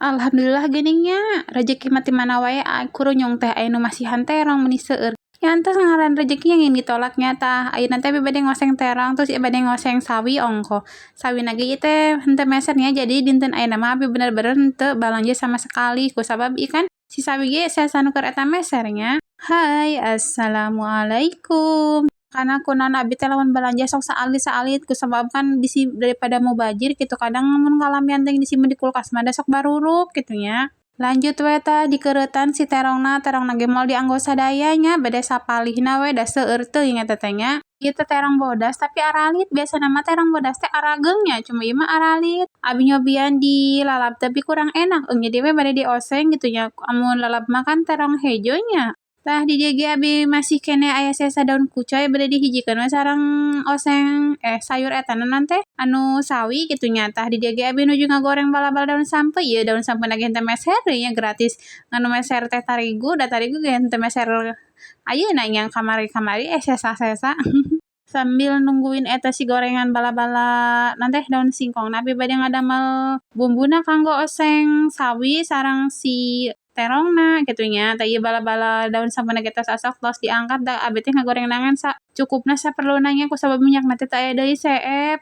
Alhamdulillah geuning nya, rejeki mah ti mana wae, kurunyung teh aya nu masihan terong meuni seueur. Nya entos ngaran rejeki yang ditolak nya. Tah, ayeuna teh abi bade ngoseng terong, terus ieu bade ngoseng sawi ongkoh. Sawina ge ieu teh henteu meser nya, jadi dinten ayeuna mah abi bener-bener henteu balanja sama sekali kusabab ieu kan si sawi ge sesa nu keur eta meser nya. Hai, assalamualaikum. Karena kunaon abi teh lamun balanja sok saalit-saalit, kusabab kan bisi daripada mubajir gitu, kadang mun kalamian teh disimpen di kulkas mah da sok baruruk kitu nya. Lanjut we tah dikereutan si terongna, terongna ge moal dianggo sadaya nya, bade sapalihna we, da seueur teuing eta teh nya. Ieu teh terong bodas tapi aralit, biasana mah terong bodas teh arageung nya, cuma ieu mah aralit. Abi nyobian dilalap tapi kurang enak, jadi we bade dioseng gitu nya, amun lalap mah kan terong hejo nya. Tah, di dieu ge abi masih keneh aya sesa daun kucai, bade dihijikeun we sareng oseng sayur eta naon teh anu sawi kitu nya. Tah, di dieu ge abi nuju ngagoreng bala-bala daun sampeu, ieu daun sampeuna ge henteu meser deui nya, gratis. Anu meser teh tarigu, da tarigu ge henteu meser ayeuna nya, kamari-kamari sesa-sesa. Sambil nungguin eta si gorengan bala-bala naon teh daun singkongna, abi bade ngadamel bumbuna kanggo oseng sawi sareng si terongna kitu nya. Tah, ieu bala-bala daun sampeuna ge tos asak, tos diangkat, da abi teh ngagorengna ngan sacukupna, saperluna nya, kusabab minyakna teh teu aya deui, seep.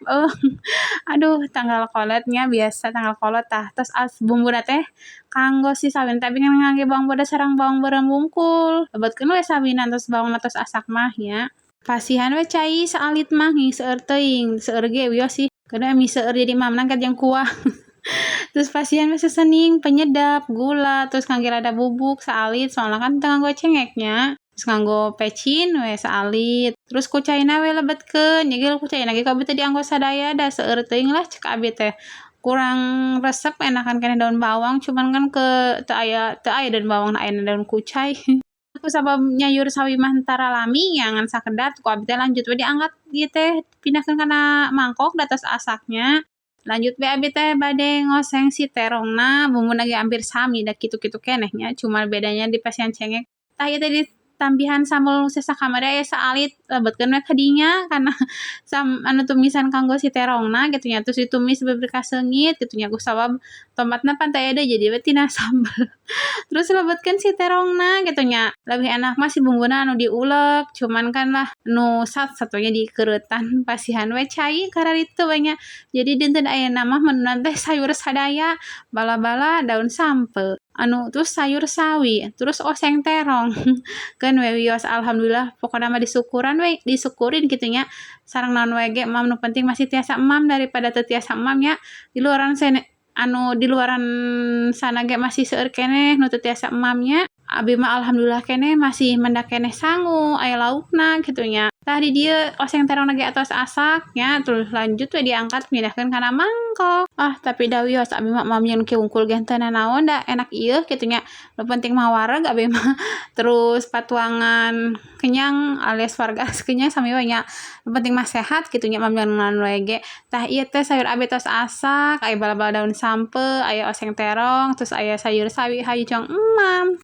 Aduh, tanggal kolot nya, biasa tanggal kolot. Tah, tos bumbuna teh kanggo si sawina teh abi ngan ngangge bawang bodas sareng bawang beureum wungkul. Lebetkeun we sawina, tos bawangna tos asak mah nya. Pasihan we cai saalit mah, ngi seueur teuing, seueur ge wios sih. Keun we mi seueur jadi mamna jeung kuah. Terus pasihan we seasoning, penyedap, gula, terus ngangge lada bubuk saalit, soalna kan teu nganggo cengek nya. Terus nganggo pecin we saalit. Terus ku caina we lebetkeun, nya ge ku caina ge ku abi teu dianggo sadaya, da seueur teuing lah cek abi teh. Kurang resep, enakan keneh daun bawang, cuman kan ke teu aya daun bawang, ayana daun kucai. Kusabab nyayur sawi mah tara lami nya, ngan sakedap, ku abi teh lanjut we diangkat ieu teh, pindahkeun kana mangkok da tos asak nya. Lanjut we abi teh bade ngoseng si terongna, bumbuna ge hampir sami da kitu-kitu keneh nya, cuma bedanya dipasihan cengek. Tah, ieu teh ditambihan sambel nu sesa kamari aya saalit, lebetkeun we ka dinya kana anu tumisan kanggo si terongna kitu nya, terus ditumis bener ka seungit kitu nya, kusabab tomatna pan teu aya deui, jadi we tina sambel. Terus lebetkeun si terongna kitu nya. Leuwih enak mah si bumbuna anu diulek, cuman kan lah nu sat satunya dikereutan, pasihan we cai kararitu we nya. Jadi dinten ayeuna mah menuna teh sayur sadaya, bala-bala daun sampeu, anu terus sayur sawi, terus oseng terong. Keun we wios, alhamdulillah, pokona mah disukuran we, disukurin kitu nya. Sareng naon we ge emam, nu penting masih tiasa emam daripada teu tiasa emam nya. Di luaran anu di luaran sana ge masih seueur keneh nu teu tiasa emam nya. Abi mah alhamdulillah keneh masih mendak keneh sangu, aya laukna kitu nya. Tah, di dieu oseng terongna ge atos asak nya, terus lanjut we diangkat, pindahkeun kana mangkok. Ah, tapi da wios abi mah emam nyeun kieu wungkul ge henteu nanaon, da enak ieu kitu nya. Nu penting mah wareg abi mah. Terus patuangan kenyang alias wargas kenyang sami we nya. Nu penting mah sehat kitu nya, emam naon we ge. Tah, ieu teh sayur abi tos asak, aya bala-bala daun sampeu, aya oseng terong, terus aya sayur sawi, hayu cong emam.